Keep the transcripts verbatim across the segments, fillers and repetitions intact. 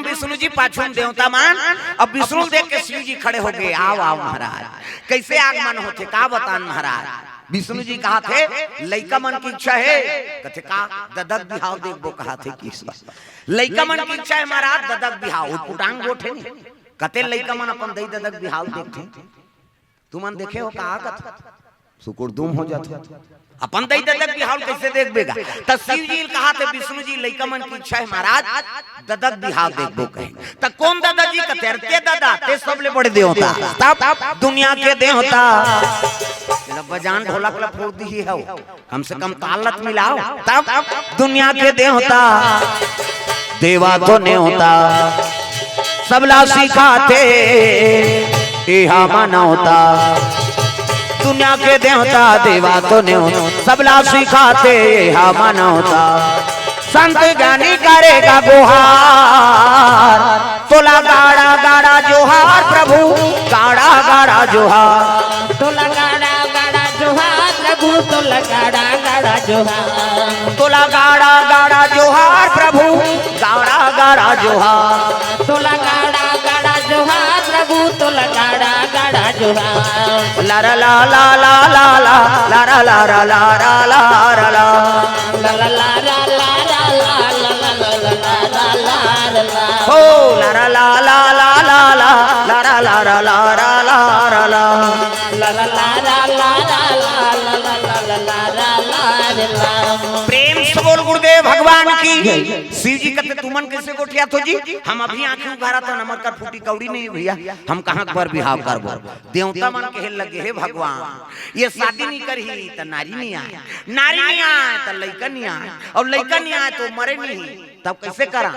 विष्णु जी पाछू म देवता मन, अब विष्णु ल देख के शिव जी खड़े हो गए, "आओ, आओ महाराज।" कैसे आगमन होथे, का बतान महाराज? विष्णु जी कहाथे, "लइका मन की इच्छा हे।" कथे, "का?" "ददा के बिहाव देखबो," कहाथे किसी। "लइका मन की इच्छा हे महाराज, ददा के बिहाव।" ओ पुटांग गोठे नहीं, कते लइका मन अपन दई ददा के बिहाव देखथे। तुमन देखे हो का कथे? सुकुड़दुम हो जाथे। अपन दई ददा के बिहाव ल कैसे देखबे गा? त शिव जी ल कहाथे विष्णु जी, "लइका मन की इच्छा हे महाराज, ददा के बिहाव देखबो," कहे। त कोन ददा जी? कथे, "अरे ते ददा, ते सबले बड़े देवता।" तब दुनिया के देवता। एला बजान ढोलक ल फोड़ दिही हव। कम से कम ताल ल त मिलाव। तब दुनिया के देवता, देवा तो नेवता, सबला सिखाथे एहा मानवता। दुनिया के देवता, देवा तो नेवता, सबला सिखाथे एहा मानवता। संत ज्ञानी करेगा गुहार, तोला गाड़ा गाड़ा जोहार प्रभु, गाड़ा गाड़ा जोहार। तोला गाड़ा गाड़ा जोहार प्रभु, तोला गाड़ा गाड़ा जोहार। तोला गाड़ा गाड़ा जोहार प्रभु, गाड़ा गाड़ा जोहार। तोला गाड़ा गाड़ा जोहार प्रभु, तोला गाड़ा गाड़ा जोहार। ला रा ला ला ला ला ला, ला रा ला रा ला रा ला रा ला। ला ला ला रा ला रा ला ला ला ला ला ला ला ला ला। हो, ला रा ला ला ला ला ला, ला रा ला रा ला रा ला रा ला। ला रा ला रा ला रा ला ला ला ला ला ला ला ला ला। प्रेम से बोल गुरुदेव भगवान की। शिव जी कथे, "तुमन कैसे गोठियाथो जी? हम अभी आंखी उघारत हन, हमर कर फूटी कौड़ी नहीं भैया, हम कहाँ बर बिहाव करबो?" देवता मन कहे लगे, "हे भगवान, ये शादी नहीं करही त नारी नहीं आय, नारी नहीं आय त लइका नहीं आय, अउ लइका नहीं आय त मरे नहीं, तब कैसे करा?"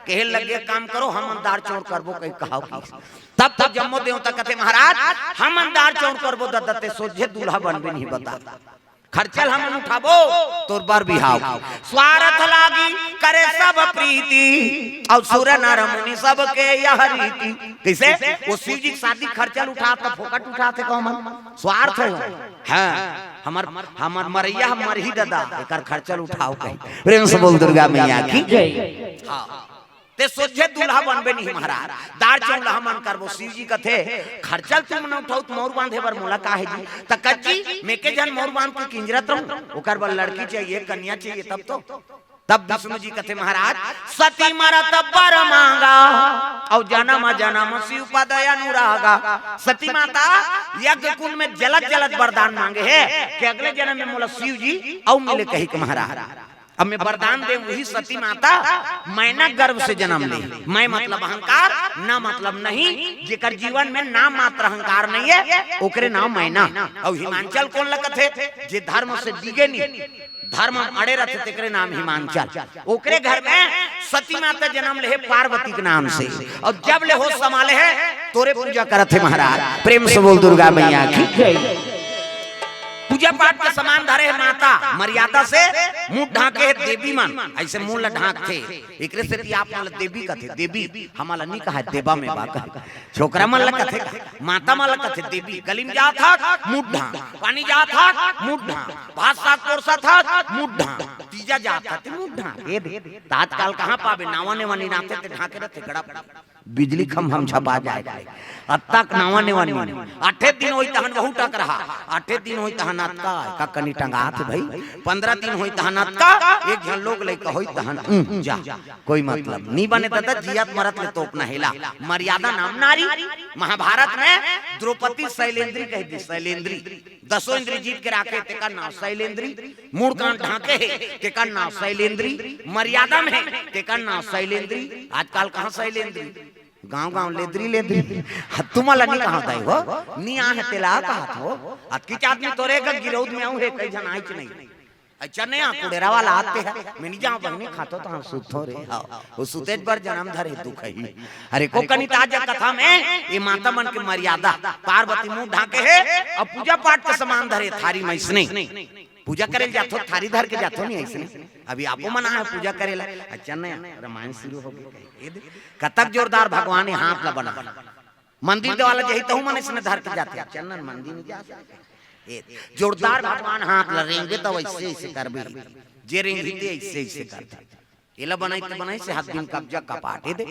कहे लगे, "काम करो, हमन दार चौर करबो," कहि कहाव कि। तब तो जम्मो देवता कथे, "महाराज, हमन दार चौर करबो, ददा ते सोझे दूल्हा बनबे नहीं बता। खर्चा ल हमन उठाबो, तोर बर बिहाव।" स्वार्थ लागी करे सब प्रीति, अउ सुर नर मुनि सबके यह रीति। कैसे? ओ शिव जी के शादी के खर्चा ल उठात त फोकट उठाथे का मन? स्वार्थ हे। हाँ, हमर, हमर मरइया, हमर ही ददा, एकर खर्चा ल उठाव कहि। प्रेम से बोल दुर्गा मैया की। जय। हाँ। ते सोझे दूल्हा बनबे नहीं महाराज, दार चौर ल हमन करबो। शिव जी कथे, "खर्चा ल तुमन उठाव त मउर बांधे बर मोला का हे जी?" त कथे जी, "मैं के झन मउर बांध के किंजरत रहूं, ओकर बर लड़की चाहिए, कन्या चाहिए, तब तो।" तब विष्णु जी कथे, "महाराज, सती मरत बर मांगा, अउ जनम जनम शिव पद अनुरागा।" सती माता यज्ञ कुंड में जलत जलत वरदान मांगे हे कि अगले जनम में मोला शिव जी अउ मिले कहि के महाराज। अब मैं वरदान दे, वही सती माता मैना गर्भ से जनम ले। मैं मतलब अहंकार, ना मतलब नहीं, जेकर जीवन में नाम मात्र अहंकार नहीं हे, ओकरे नाम मैना। अउ हिमांचल कोन ल कथे? जे धर्म से डिगे नहीं, धर्म म अड़े रथे, तेकरे नाम हिमांचल। ओकरे घर में सती माता जनम ले हे पार्वती के नाम से, अउ जब ले होश संभाले हे, तोरे पूजा करत हे महाराज। प्रेम से बोल दुर्गा मैया की। जय। पूजा पाठ के सामान धरे हे माता, मर्यादा से मुंह ढांके हे देवी मन, अइसे मुंह ल ढांकथे। एकरे सेती आप मन ल देवी कथे, देवी, हमन ल नी कहा, देवा में बा कहे। छोकरा मन ल कथे, माता मन ल कथे देवी। गली में जात हस, मुंह ढांक, पानी जात हस, मुंह ढांक, भात साग परोसत हस, मुंह ढांक, तीजा जात हस, मुंह ढांक। ए दे, त आजकल कहाँ पाबे, नावा नेवा निनाथे ते ढांके रथे गड़ा। बिजली खम्भा म झपा जाय। अतका नावा नेवा नी। आठे दिन होई तहन वहू टकरहा। आठे दिन होई तहन अतका, का कनी टंगात हे भई। पंद्रह दिन होई तहन अतका, एक झन लोग लइका होई तहन, उम, जा। कोई मतलब नी बने ददा, जियत मरत ले तोपना हे ला। मर्यादा नाम नारी। महाभारत में द्रौपदी शैलेंद्री कहि दिस, शैलेंद्री। दसों इंद्री जीत के राखे, तेकर नाम शैलेंद्री। मुड़ कान ढांके हे, तेकर नाव शैलेंद्री। मर्यादा में हे, तेकर नाव शैलेंद्री। आजकल कहाँ शैलेंद्री? गांव गांव लेद्री लेद्री। ह, तुमन ला नी कहा दाई हो, नी आहे तेला कहत हो। अतकीच आदमी तोरे घर गिरौद में आऊ हे, कई झन आइच नहीं। अच्छा नहीं आ, कुड़ेरा वाला आते हैं, मैं नी जांव बहिनी, खाथों त हम सुतथों रे। हाँ, ओ सुतेच बर जनम धरे दुख ही। अरे को कनी ताजा कथा में, ये माता मन के मर्यादा, पार्वती मुंह ढांके हे, अउ पूजा पाठ के सामान धरे थारी में इसने। पूजा करे ल जाथो, थारी धर के जाथो नहीं अइसने। अभी आपो मन आए पूजा करे ला। अच्छा नहीं, रामायण शुरू हो गई। ए दे, कतक जोरदार भगवान ये हाथ ला बना। मंदिर देवाला जही तहू मन अइसने धर के जाथे। अच्छा नहीं, मंदिर नहीं जा सकते। ए, जोरदार भगवान हाथ ला रेंगे त अइसे अइसे करबे। जे रेंगी ते अइसे अइसे करथे। एला बनाई ते बनाई से हाथ दिन कब्जा कपाटे दे।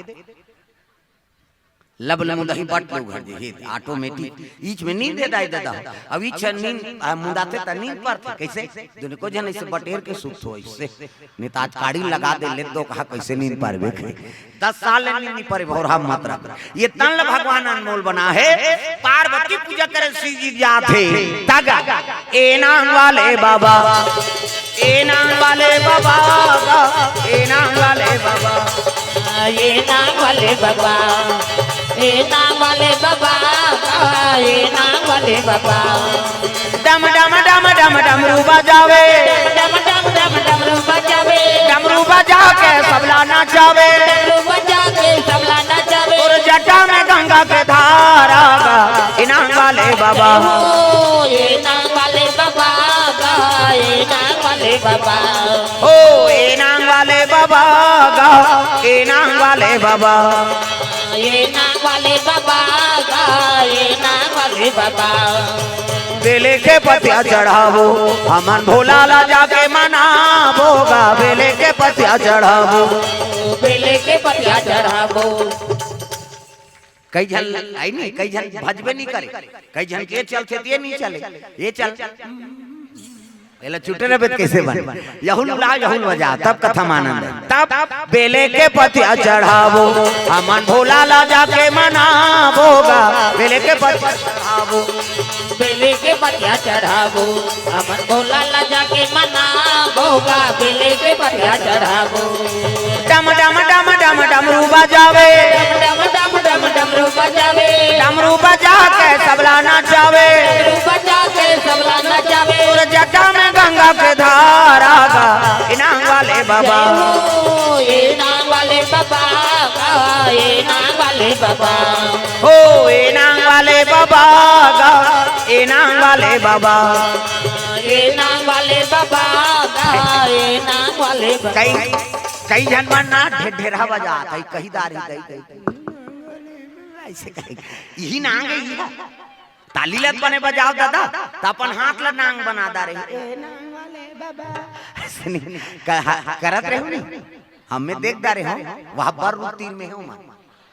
लब ले मुदही बट ले उघर जे, हे, automatic। ईच में नींद हे दाई ददा। अब ईच नींद, आ, मुंदाथे त नींद परथे। कइसे? दुनिको झन अइसे बटेर के सुत हो अइसे। नहीं त आज काड़ी लगा दे ले तो कहा कइसे नींद परबे। दस साल ले नींद नहीं परे भौरा मत रख। ये तन ल भगवान अनमोल बना हे। पार्वती पूजा करे शिव जी जात हे। तग ए नांग वाले बाबा, ए नांग वाले बाबा, ए नांग वाले बाबा। ए नांग वाले बाबा, ए नांग वाले बाबा, ए नांग वाले बाबा। डम डम डम डम डमरू बजावे, डम डम डम डमरू बजावे, डमरू बजा के सबला नचावे, डमरू बजा के सबला नचावे। और जटा में गंगा के धारा गा, ए नांग वाले बाबा। ओ ए नांग वाले बाबा गा, ए नांग वाले बाबा। ओ ए नांग वाले बाबा गा, ए नांग वाले बाबा। ए नांग वाले बाबा गा, ए नांग वाले बाबा। बेले के पतिया चढ़ाबो, हमन भोला ला जाके मनाबो गा। बेले के पतिया चढ़ाबो, बेले के पतिया चढ़ाबो। कई झन आई नहीं, कई झन भजबे नहीं करे, कई झन के चलथे ते नहीं चले, ये चल। एला चुटे रहे त कइसे बन? यहुल उला, यहुल बजा, तब कथा म आनंद हे। तब बेले के पतिया चढ़ाबो, हमन भोला ला जाके मनाबो गा। बेले के पतिया चढ़ाबो, बेले के पतिया चढ़ाबो, हमन भोला ला जाके मनाबो गा। बेले के पतिया चढ़ाबो। डम डम डम डम डमरू बजावे, डम डम डम डम डमरू बजावे, डमरू बजा के सबला नचावे, डमरू बजा के सबला नचावे। और जटा में गंगा के धारा गा, ए नांग वाले बाबा। ओ ए नांग वाले बाबा गा, ए नांग वाले बाबा। ओ ए नांग वाले बाबा गा, ए नांग वाले बाबा। ए नांग वाले बाबा गा, ए नांग वाले बाबा। कई, कई झन मन ना ढे-, ढेरहा बजात हे, कही दारी दई, दई, दई। अइसे कही, इही नांग हे, इही। ताली ल बने बजाव ददा, त अपन हाथ ल नांग बना डारे। ए नांग वाले बाबा। अइसे नहीं, कहा, करत रहे हो नहीं? हमें देख डारे हो, वहाँ बर रूप तीर में हे उमन।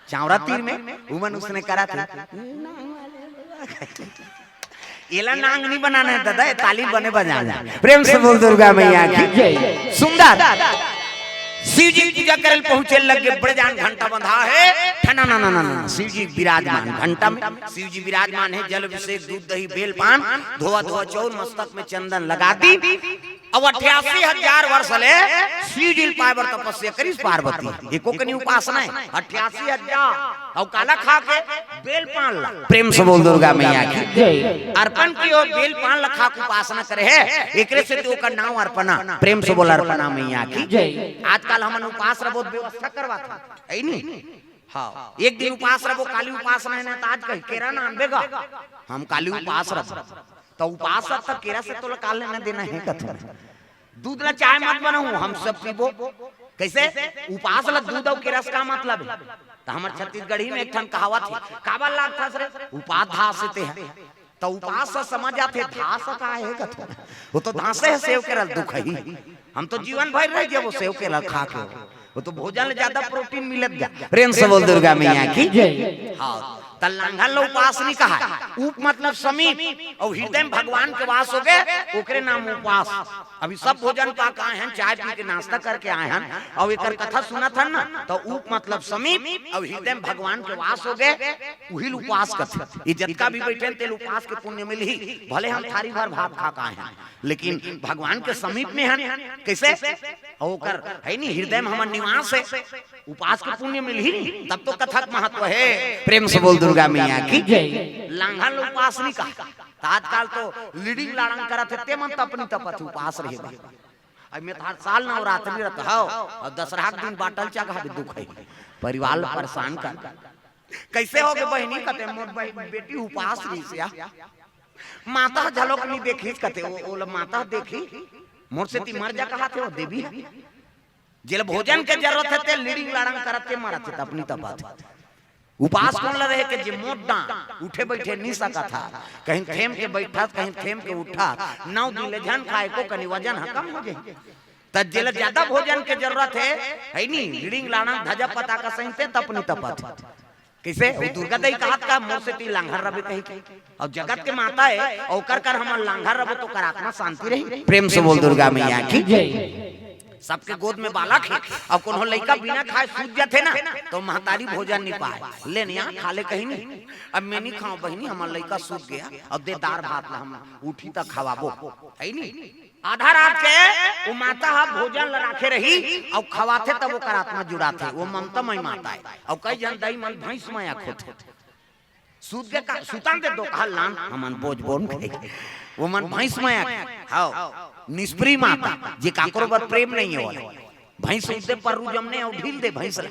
चांवरा तीर में, उमन उसने करत हे। एला नांग नहीं बनाना हे ददा, ये ताली बने बजाना हे। प्रेम से बोल दुर्गा मैया की जय। सुंदर। शिव जी पूजा करे ल पहुंचे लगे, बड़े जान घंटा बंधा हे। ठना ना ना ना ना, शिव जी विराजमान घंटा में, शिव जी विराजमान हे। जल अभिषेक, दूध दही, बेल पान, धोवा धोवा चौर, मस्तक में चंदन लगा दी। अब अट्ठासी हजार वर्ष ले शिव जी ल पाए बर तपस्या करिस पार्वती। एको कनी उपासना हे, अट्ठासी हजार। अउ काला खा के? बेल पान ला। प्रेम से बोल दुर्गा मैया की जय। अर्पण कियो, बेल पान ला खा के उपासना करे हे, एकरे सेती ओकर नांव अर्पणा। प्रेम से बोल अर्पणा मैया की जय। आजकल हमन उपास रबो त व्यवस्था करवात हे, हे नहीं? हाँ, एक दिन उपास रबो, काली उपास नहीं ना, त आज कही केरा ना आनबे गा, हम काली उपास रबो। त उपास रह त केरा से तोला का लेना देना हे कथों। दूध ला चाय मत बनाऊ, हम सब पीबो। कइसे? उपास ला दूध अउ केरा से का मतलब हे? त हमर छत्तीसगढ़ी में एक ठन कहावत हे, काबर लागथस रे? उपास धास हे ते ह। त उपास से समझ आथे, धास का हे कथों। वो तो धासे हे सेव केरा ल, दुख ही। हम तो जीवन भर रह जाबो सेव केरा ल खा के। वो तो भोजन ले ज्यादा प्रोटीन मिलत गा। प्रेम से बोल दुर्गा मैया की जय। हाँ, त लांघन ल उपास नहीं कहा। उप मतलब समीप, अउ हृदय में भगवान के वास होगे, ओकरे नाम उपास। अभी सब भोजन पा के आए हन, चाय पी के नाश्ता करके आए हन, अउ एकर कथा सुनत हन ना, त उप मतलब समीप, अउ हृदय में भगवान के वास होगे, उही ल उपास कथे। ये जतका भी बइठे हन, तेला उपास के पुण्य मिलही, भले हम थारी भर भात खा के आए हन। लेकिन भगवान के समीप में हन। कइसे? अउ ओकर हे नहीं, हृदय में हमर निवास हे, उपास के पुण्य मिलही नहीं, तब तो कथा के महत्व हे। प्रेम से बोल दुर्गा मैया की जय। लांघन ल उपास नहीं कहा। त आजकल तो लीडिंग लाड़ंग करत हे, ते मन तपनी तपत हे, उपास रहे भाई। अब मैं त हर साल नवरात्रि रहत हव, अउ दसरहा के दिन बाटल चघा दे, दुख हे, परिवार ल परेशान कर। कइसे होगे बहिनी? कथे मोर बहिन, बेटी उपास रहिस या। माता ह घलोक नहीं देखिस कथे, ओ, ओला माता ह देखही, मोर सेती मर जा कहाथे ओ देवी ह। जेला भोजन के जरूरत हे, ते लीडिंग लाड़ंग करत ते मरत हे, तपनी तपत। उपास कोन ल रहे के जे मोट डांग, उठे बइठे नहीं सकत हा, कहीं थेम के बइठत, कहीं थेम के उठत, नौ दिन ले झन खाए, एको कनी वजन ह कम हो जाही। त जेला ज्यादा भोजन के जरूरत हे, है नी, रिड़िंग लाड़ंग धजा पताका सहिते तपनी तपत। कइसे? वो दुर्गा दई कहत का, "मोर सेती लांघर रबे," कही के। अउ जगत के माता हे, अउ ओकर कर हमन लांघर रबो त ओकर आत्मा शांति रही। प्रेम से बोल दुर्गा मैया की। जय। सबके गोद में बालक हे, अउ कोनो लइका बिना खाए सूत जाथे ना, त महतारी भोजन नहीं पाए। "ले निया, खा ले," कही नी। "अब मैं नहीं खाऊं बहिनी, हमर लइका सूत गया, अब दे दार भात ला, हम उठी त खवाबो," है नी। आधा रात के वो माता ह भोजन ल राखे रही, अउ खवाथे तब ओकर आत्मा जुड़ाथे। वो ममता मई माता हे। अउ कई झन दाई मन भैंस मया खोथे। सूत के का, सुतन दे दो, कहा लान, हमन बोझ बोन के। वो मन भैंस मया, हव, निष्प्रिय माता, जे काकरो बर प्रेम नहीं हे वाला। भैंस उते पर जमने अउ ढील दे भैंस ला।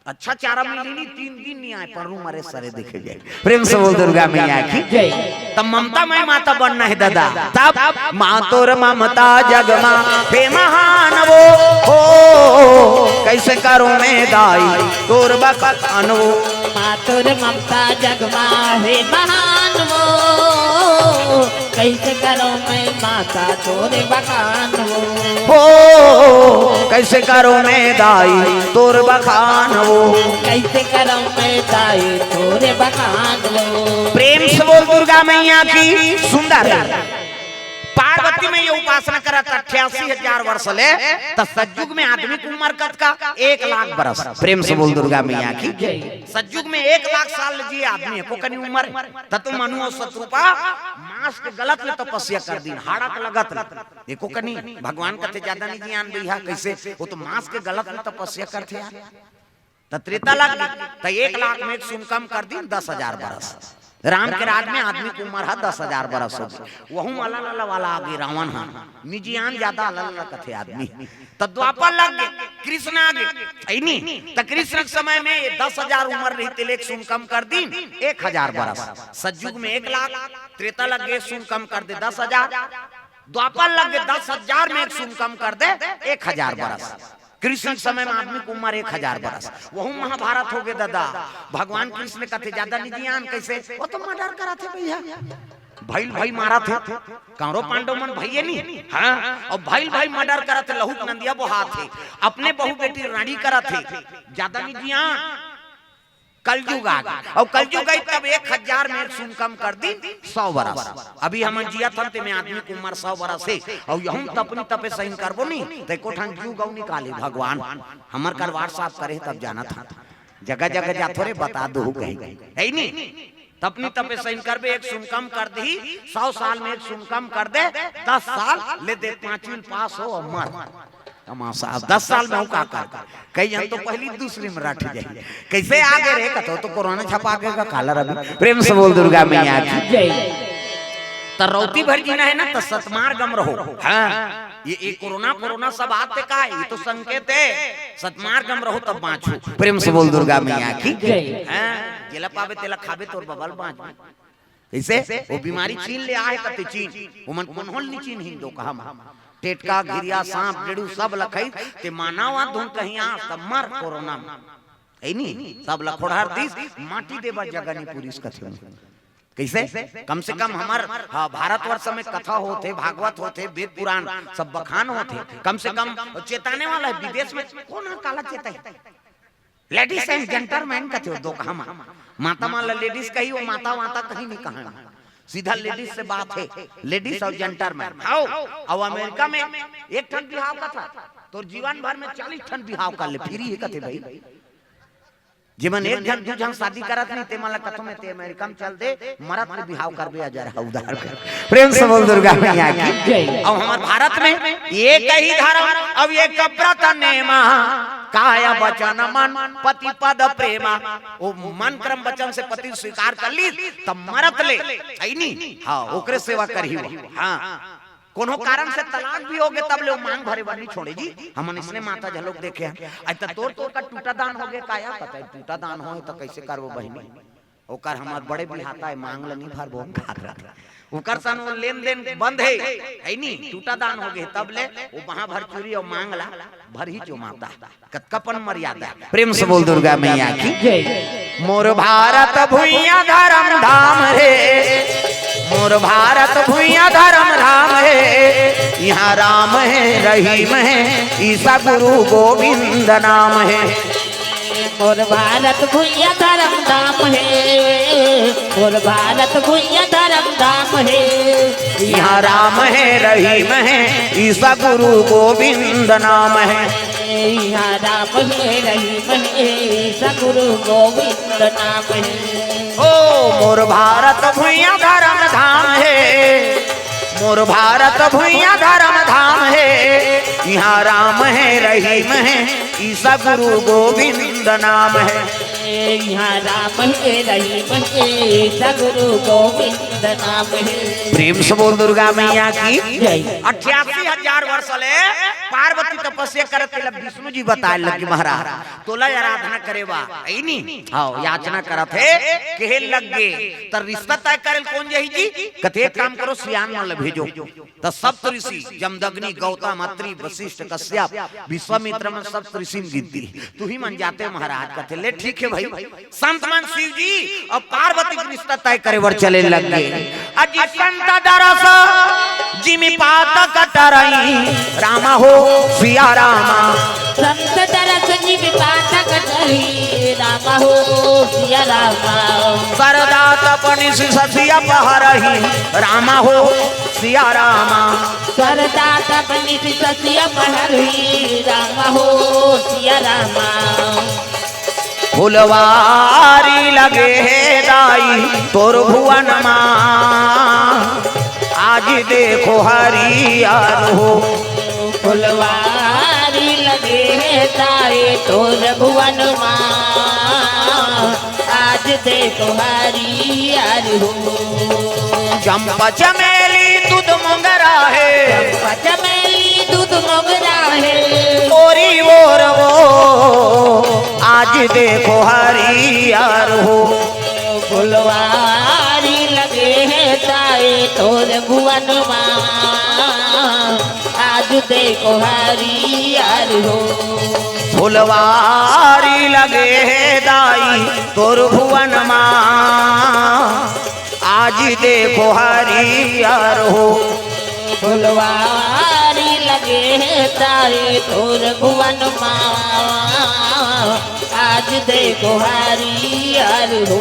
अच्छा चारा मिली नी, तीन दिन नहीं आए, परू मरे सरे देखे जाए। प्रेम से बोल दुर्गा मैया की। जय। तब ममता मई माता बनना हे दादा। तब माँ तोर ममता जग मा हे महान वो, हो कइसे करूं मैं दाई तोर बखान वो। माँ तोर ममता जग मा हे महान वो, कइसे करूं मैं माता तोर बखान वो। हो कइसे करूं मैं दाई तोर बखान वो। कइसे करूं मैं दाई तोर बखान वो। प्रेम से बोल दुर्गा मैया की। सुंदर हे। पार्वती मई ये उपासना करत अट्ठासी हजार वर्ष ले, त सतयुग में आदमी के उमर कतका? एक लाख बरस। प्रेम से बोल दुर्गा मैया की। जय। सतयुग में एक लाख साल जिए आदमी, एको कनी उमर हे। त तो मनु अउ शतरूपा मांस के गलत ले तपस्या कर दिन, हाड़ा के लगत ले। एको कनी भगवान कथे ज्यादा नहीं जियान बइहा, कइसे? वो तो मांस के गलत ले तपस्या करथे यार। त त्रेता लग गे, त एक लाख में एक सुन कम कर दिन, दस हजार बरस। राम के राज में आदमी के उमर ह दस हजार बरस हो गे। वहू अलग अलग वाला आगे रावण ह, निजियान ज्यादा अलग अलग कथे आदमी। त द्वापर लग गे, कृष्ण आ गे, है नी? त कृष्ण के समय में ये दस हजार उमर रही, तेले एक सुन कम कर दिन, एक हजार बरस। सतयुग में एक लाख, त्रेता लग गे, सुन कम कर दे दस हजार। द्वापर लग गे, दस हजार में एक सुन कम कर दे, एक हजार बरस। कृष्ण के समय में आदमी के उमर एक हजार बरस। वहू महाभारत हो गे दादा। भगवान कृष्ण कथे ज्यादा नहीं जियान, कइसे? वो तो मर्डर करत हे भइया, भइल भइल मारत हे। कौरव पांडव मन भइये नहीं, हाँ? अउ भइल भइल मर्डर करत हे, लहू के नंदिया बोहात हे, अपने बहू बेटी रानी करत हे, ज्यादा नहीं जियान। कलयुग आ गे, अउ कलयुग आई तब एक हजार में एक सुन कम कर दिन, सौ बरस। अभी हमन जियत हन, तेमे आदमी के उमर सौ बरस हे, अउ यहू तपनी तपे सही करबो नी, त एको ठन जुग अउ निकाली भगवान। हमर कर WhatsApp करे तब जानत हन, जगह जगह जाथो रे, बता दो कही, है नी? तपनी तपे सही करबे, एक सुन कम कर दी, सौ साल में एक सुन कम कर दे, दस साल ले दे, पांचवी पास हो अउ मर। तमाशा, अब दस साल में हूँ का कर? कई जन तो पहली दूसरी में रट जाए। कइसे आ गे रे? कथो तो कोरोना छपा के का काला रवि। प्रेम से बोल दुर्गा मैया की। जय। त रौती भर जीना हे ना, त सतमार्ग म रहो। हाँ, ये, ये कोरोना, कोरोना सब आते का हे? ये तो संकेत हे। सतमार्ग म रहो तब बाँचो। प्रेम से बोल दुर्गा मैया की। जय। हाँ, जेला पाबे तेला खाबे, तोर बबल बाँचबे। कइसे? वो बीमारी चीन ले आहे कथे चीन। ओमन कोन्हो ल नी चिन्हिन दो कहम। टेटका, घिरिया, सांप, डेड़ू सब ल खई, ते मानव आ धुन कहीं आ, सब मर कोरोना में। है नी? सब ल खोड़हर दिस, माटी देबा जगह नी पुरिस कथे। कइसे? कम से कम हमर, हाँ, भारतवर्ष में कथा होथे, भागवत होथे, वेद पुराण सब बखान होथे। कम से कम चेताने वाला हे, विदेश में कोन ह काला चेताही? Ladies and gentlemen कथे हो दो कहमा। माता मन ला ladies कही, वो माता वाता कहीं नहीं कहना। सीधा ladies से बात हे, ladies अउ gentleman। हव, अउ अमेरिका में एक ठन बिहाव कथा, तोर जीवन भर में चालीस ठन बिहाव कर ले, free हे कथे भई। जेमन एक झन, दू झन शादी करत नहीं, ते मन ला कथो में ते अमेरिका में चल दे, मरत ले बिहाव करबे, अजर हवदार कर। प्रेम से बोल दुर्गा मैया की। जय। अउ हमर भारत में एक ही धरम, अउ एक व्रत नेमा, काय वचन मन पति पद प्रेमा। वो मन क्रम वचन से पति स्वीकार कर ली, तब मरत ले, है नी? हाँ, ओकरे सेवा करही वो। हाँ, कोनो कारण से तलाक भी हो गे, तब ले वो मांग भरे बर नी छोड़े जी। हमन इसने माता झलोक देखे हन। अइ त तोर, तोर का टूटा दान हो गे का या? पता हे, टूटा दान होय त कइसे करबो बहिनी? ओकर हमर बड़े बिहाता हे, मांग ल नी भरबो, हम खात रहते। ओकर सन वो लेन देन बंद हे, है नी? टूटा दान हो गे, तब ले वो बहा भर चूरी अउ मांग ला भरही जो माता। कतका पन मर्यादा। प्रेम से बोल दुर्गा मैया की। जय। मोर भारत भुइयां धरम धाम रे, मोर भारत भुइयां धर्म धाम हे, इहां राम हे, रहीम हे, ईसा गुरु गोविंद नाम हे। मोर भारत भुइयां धर्म धाम हे, मोर भारत भुइयां धर्म धाम हे। इहां राम हे, रहीम हे, ईसा गुरु गोविंद नाम हे। इहां राम हे, रहीम हे, ईसा गुरु गोविंद नाम हे। ओ मोर भारत भुइयां धर्म धाम हे, मोर भारत भुइयां धर्म धाम हे। इहां राम हे, रहीम हे, ईसा गुरु गोविंद नाम हे। इहां राम हे, रहीम हे, ईसा गुरु गोविंद नाम हे। प्रेम से बोल दुर्गा मैया की। जय। अट्ठासी हजार वर्ष ले पार्वती तपस्या करत, तेला विष्णु जी बताए लगे, महाराज तोला आराधना करे बर, अइ नी? हां, याचना करत हे, कहे लगे, त रिश्ता तय करे ल कोन जाही जी? कथे, एक काम करो, सियान मन ल भेजो। त सप्त ऋषि, जमदग्नि, गौतम, अत्रि, वशिष्ठ, कश्यप, विश्वामित्र मन सप्त ऋषि म गिनती। तुही मन जाते महाराज। कथे, ले ठीक हे भाई। संत मन शिव जी अउ पार्वती के रिश्ता तय करे बर चले लगे। अजी संत दरस जिमि पातक टरई, रामा हो सिया रामा। संत दरस जिमि पातक टरई, रामा हो सिया रामा। सरदा तप निसि ससि अपहरही, रामा हो सिया रामा। सरदा तप निसि ससि अपहरही, रामा हो सिया रामा। फुलवारी लगे हे दाई तोर भुवन मा, आज देखो हरियर हो। फुलवारी लगे हे दाई तोर भुवन मा, आज देखो हरियर हो। चंपा चमेली दूध मोगरा हे, चंपा चमेली दूध मोगरा हे। ओरी ओर वो आज देखो हरियर हो। फुलवारी लगे हे ताए तोर भुवन मा, आज देखो हरियर हो। फुलवारी लगे हे दाई तोर भुवन मा, आज देखो हरियर हो। फुलवारी लगे हे ताए तोर भुवन मा, आज देखो हरियर हो।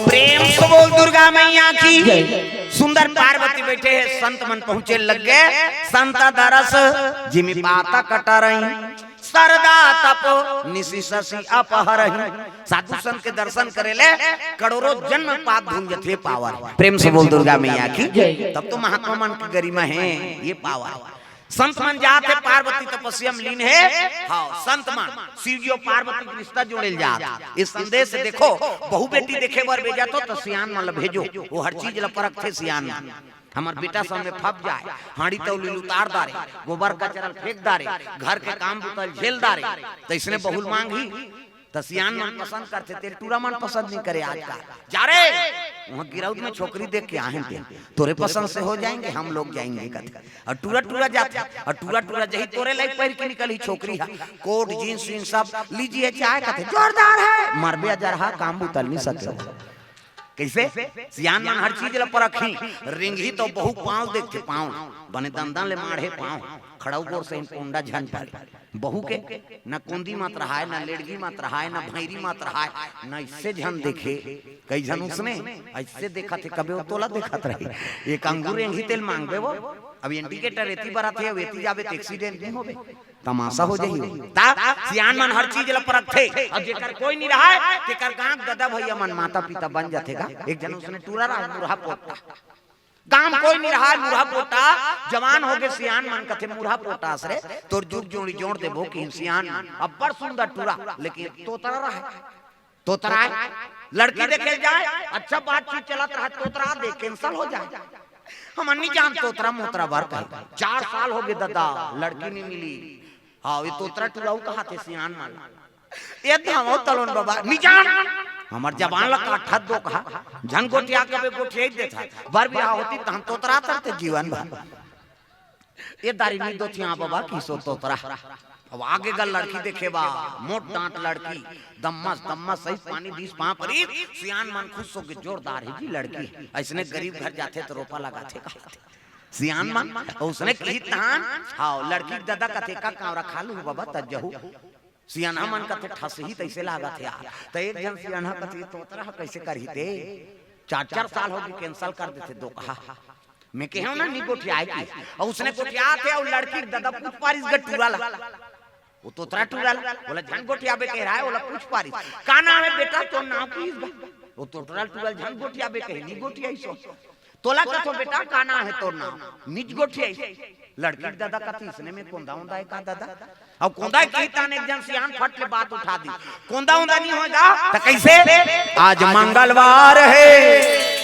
प्रेम से बोल दुर्गा मैया की। जय। सुंदर पार्वती बैठे हे, संत मन पहुंचे लगे। संत दरस जिमि पातक टरई, सरदा तप निसि ससि अपहरही। साधु संत के दर्शन करे ले करोड़ों जन्म पाप धुल जथे पावन। प्रेम से बोल दुर्गा मैया की। जय। तब तो महात्मा मन के गरिमा हे ये पावन। संत मन जात हे, पार्वती तपस्या में लीन हे। हां, संत मन शिव जी अउ पार्वती के रिश्ता जोड़े ल जात हे। इस संदेश से देखो, बहू बेटी देखे बर भेजत हो त सियान मन ल भेजो, वो हर चीज ल परखथे सियान मन। हमर बेटा सब में फप जाए, हांड़ी तौली ल उतार डारे, गोबर कचरा ल फेंक डारे, घर के काम बुता ल झेल डारे, त इसने बहू ल मांगही। त सियान मन पसंद करथे, तेल टूरा मन पसंद नहीं करे आजकल। जा रे, वहां गिरौद में छोकरी देख के आहे ते, तोरे पसंद से हो जाएंगे, हम लोग जाएंगे कथे। अउ टूरा टूरा जाथे, अउ टूरा टूरा जही तोरे लाइक पहिर के निकलही छोकरी हा, कोट जींस वींस सब लीजिए चाहे कथे, जोरदार है, मरबे अजरहा, काम बुता ल नहीं सके। कइसे? सियान मन हर चीज ल परखही। रेंगही त बहू पांव देखथे, पांव बने दंदन ले माढ़े पांव, खड़ऊ गोड़ से पोंडा झन परे। बहू के न कोंदी मत रहाय, न लेड़गी मत रहाय, न भैरी मत रहाय, न इससे झन देखे। कई झन उसने ऐसे देखत हे, कबे वो तोला देखत रही। एक अंगूर रेंगही तेल मांगबे वो, अब इंडिकेटर एती बरत हे, अब एती जाबे त एक्सीडेंट नहीं होबे, तमाशा हो जाही। ता सियान मन हर चीज ल परखथे, अउ जेकर कोई नहीं रहाय, तेकर गांव ददा भैया मन माता पिता बन जाथे गा। एक झन उसने टूरा रहा, मुरहा पोटा, गांव कोई नहीं रहाय, मुरहा पोटा, जवान होगे सियान मन कथे, मुरहा पोटा अस रे, तोर जुग जोड़ी जोड़ देबो कि सियान मन। अब्बड़ सुंदर टूरा, लेकिन तोतरा रहाय, तोतरा हे, लड़की देखे जाए, अच्छा बातचीत चलत रहा, तोतरा दे, कैंसिल हो जाए। हम नहीं जान तोतरा मोतरा बर कहे। चार साल होगे ददा, लड़की नहीं मिली। हां, ये तोतरा टूरा कहाथे सियान मन। ये धावो तलोन बाबा, नहीं जान। हमर जबान ल काटत दो कहा, झन गोठिया कबे गोठिया ही देथा। बर बिहाव होती त हम तोतरा तरते जीवन भर। ये दारी नहीं दोथिया बाबा, किसो तोतरा। अब आगे गा लड़की देखे बा, मोट डांट लड़की, दम्मस दम्मस सही पानी दीस पांव परी। सियान मन खुश होके, जोरदार हे जी लड़की, अइसने गरीब घर जाथे त रोपा लगाथे कहाथे सियान मन। अउ उसने कही तहान, हाँ, लड़की के ददा कथे, "का कांवरा खा लू बबा, त जहू।" सियानहा मन कथे, "ठसही तइसे लागत हे यार।" त एक झन सियानहा कथे, "तोतरा ह कइसे करही ते? चार चार साल होगे, cancel कर देथे दोकहा। मैं कहेंव ना, नी गोठियाय की।" अउ उसने गोठियाथे, अउ लड़की के ददा पूछ पारिस गा टूरा ला। ओ तोतरा टूरा ला, ओला झन गोठियाबे कहे रहय, ओला पूछ पारिस, "का नांव हे बेटा तोर नांव?" कहिस गा। ओ तोतरा टूरा ला झन गोठियाबे कहे, नी गोठियाइस ओ। "तोला कथों बेटा, का नांव हे तोर नांव?" नीच गोठियाइस। लड़की के ददा कथे, "इसने में कोंदा ओंदा हे का ददा?" अउ कोंदा कही तहान एक झन सियान फट ले बात उठा दिस, "कोंदा ओंदा नी होय गा, त कइसे?" आज मंगलवार हे,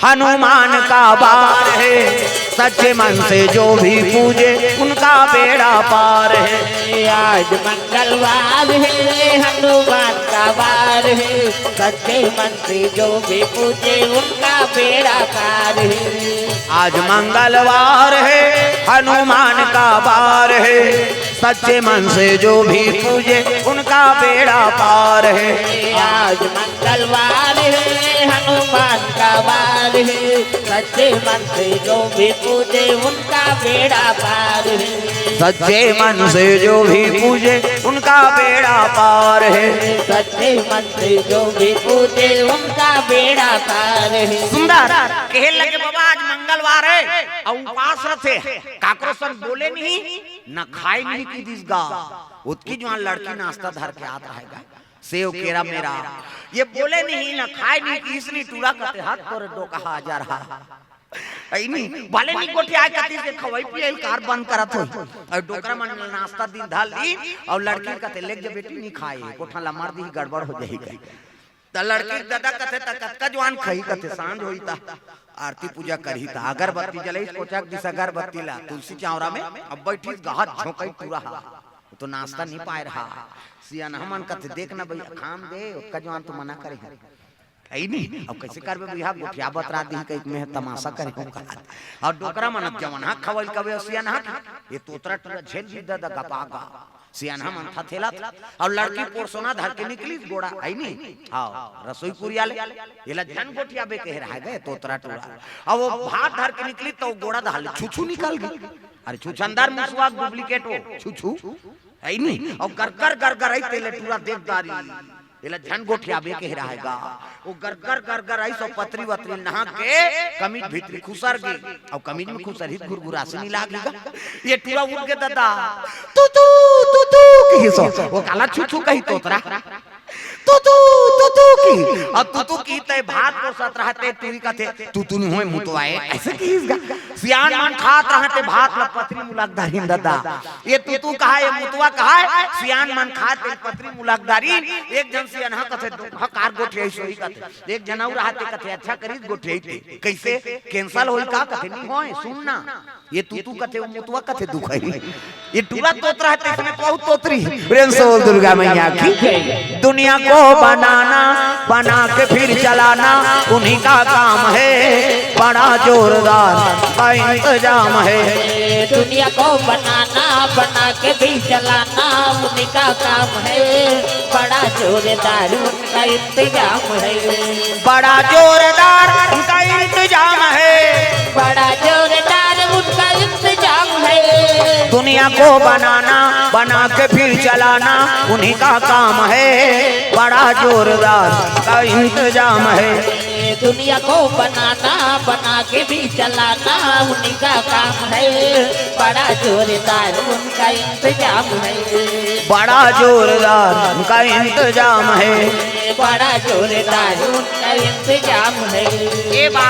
हनुमान का वार हे, सच्चे मन से जो भी पूजे, उनका बेड़ा पार हे। आज मंगलवार हे, हनुमान का वार हे, सच्चे मन से जो भी पूजे, उनका बेड़ा पार हे। आज मंगलवार हे, हनुमान का वार हे, सच्चे मन से जो भी पूजे, उनका बेड़ा पार हे। आज मंगलवार हे, हनुमान का वार हे, सच्चे मन से जो भी पूजे, उनका बेड़ा पार हे। सच्चे मन से जो भी पूजे, उनका बेड़ा पार हे। सच्चे मन से जो भी पूजे, उनका बेड़ा पार हे। सुंदर कहे लगे, "बबा, आज मंगलवार हे, अउ उपास रथे, काकरो संग बोले नहीं, न खाय नहीं," कहि दिस गा। ओतकी जुवार लड़की नास्ता धर के आत रहय गा, सेव केरा मेरा। ये बोले नहीं, न खाय नहीं, कहिस नहीं, टूरा कथे, "हत तोरे डोकहा, आ जा रहा।" अइ नी, भले नी गोठियाय कतिस, खवई पियई ल कार बंद करत होही। अउ डोकरा मन ल नास्ता दिन धर ली, अउ लड़की ल कथे, "लेग जा बेटी, नी खाय, कोठा ल मर दिही, गड़बड़ हो जाही," कहि। त लड़की के ददा कथे, "त कतका जुवार खही?" कथे, "सांझ होही त आरती पूजा करही त अगरबत्ती जलइस, कोचक दिस अगरबत्ती ला तुलसी चांवरा में, अब बइठिस गा हत झोंकइस टूरा हा, ओ तो नास्ता नी पाय रहा।" सियानहा मन कथे, "देख ना भइया, खान दे, ओतका जुवार तो मना करे हँव।" अइ नी, अब कइसे करबे भइया, गोठिया बतरा दिही कहिके मैं तमासा करे हँव कहाथे। अउ डोकरा मन जवनहा खवई ल कबे सियानहा के, ये तोतरा टूरा झेल भी ददा गपा गा। सियानहा मन थथेलत, अउ लड़की पोरसोना धर के निकलिस गोड़ा, अइ नी? हाँ, रसोई कुरिया ले, एला झन गोठियाबे कहे रहय गा तोतरा टूरा। अउ ओ भात धर के निकलिस त ओ गोड़ा डहर ले छुछू निकल गे। अरे छुछंदर मुसवा के duplicate ओ, छुछू, अइ नी? अउ गरगर गरगर अइस तेला टूरा देख डारिस, एला झन गोठियाबे कहे रहय गा। ओ गरगर गरगर अइस अउ पतरी वतरी नहा के कमीज भीतरी खुसर गे। अउ कमीज में खुसरही त घुरघुरासी नी लागही गा। ये टूरा उठ गे ददा, "तू तू, तू तू," कहिस ओ। ओ काला छू छू कही तोतरा। "तू तू, तू तू," कही। अउ तू तू कही त भात पोरसत रहय ते टूरी कथे, "तू तू नी होय, मुतवा ए," अइसे कहिस गा। सियान मन खात रहय ते भात ल पतरी मुलक डारिन ददा। ये तू तू कहय, ये मुतवा कहय, सियान मन खात ते पतरी मुलक डारिन। एक झन सियानहा कथे, "दोकहा कार गोठियाइस होही," कथे। एक झन अउ रहय ते कथे, "अच्छा करिस गोठियाइस ते।" कइसे? Cancel होही का? कथे, "नी होय, सुन ना।" ये तू तू कथे, ओ मुतवा कथे दुखही। ये टूरा तोतरा हे ते इसमें बहुत तोतरी हे। प्रेम से बोल दुर्गा मैया की। दुनिया को बनाना, बना के फिर चलाना, उन्हीं का काम है, बड़ा जोरदार का इंतजाम है। दुनिया को बनाना, बना के भी चलाना, उन्हीं का काम है, बड़ा जोरदार उनका इंतजाम है। बड़ा जोरदार उनका इंतजाम है। बड़ा जोरदार उनका इंतजाम है। दुनिया को बनाना, बना के फिर चलाना, उन्हीं का काम है, बड़ा जोरदार का इंतजाम है। दुनिया को बनाना, बना के भी चलाना, उन्हीं का काम है, बड़ा जोरदार उनका इंतजाम है। बड़ा जोरदार उनका इंतजाम है। बड़ा जोरदार उनका इंतजाम है। ये बात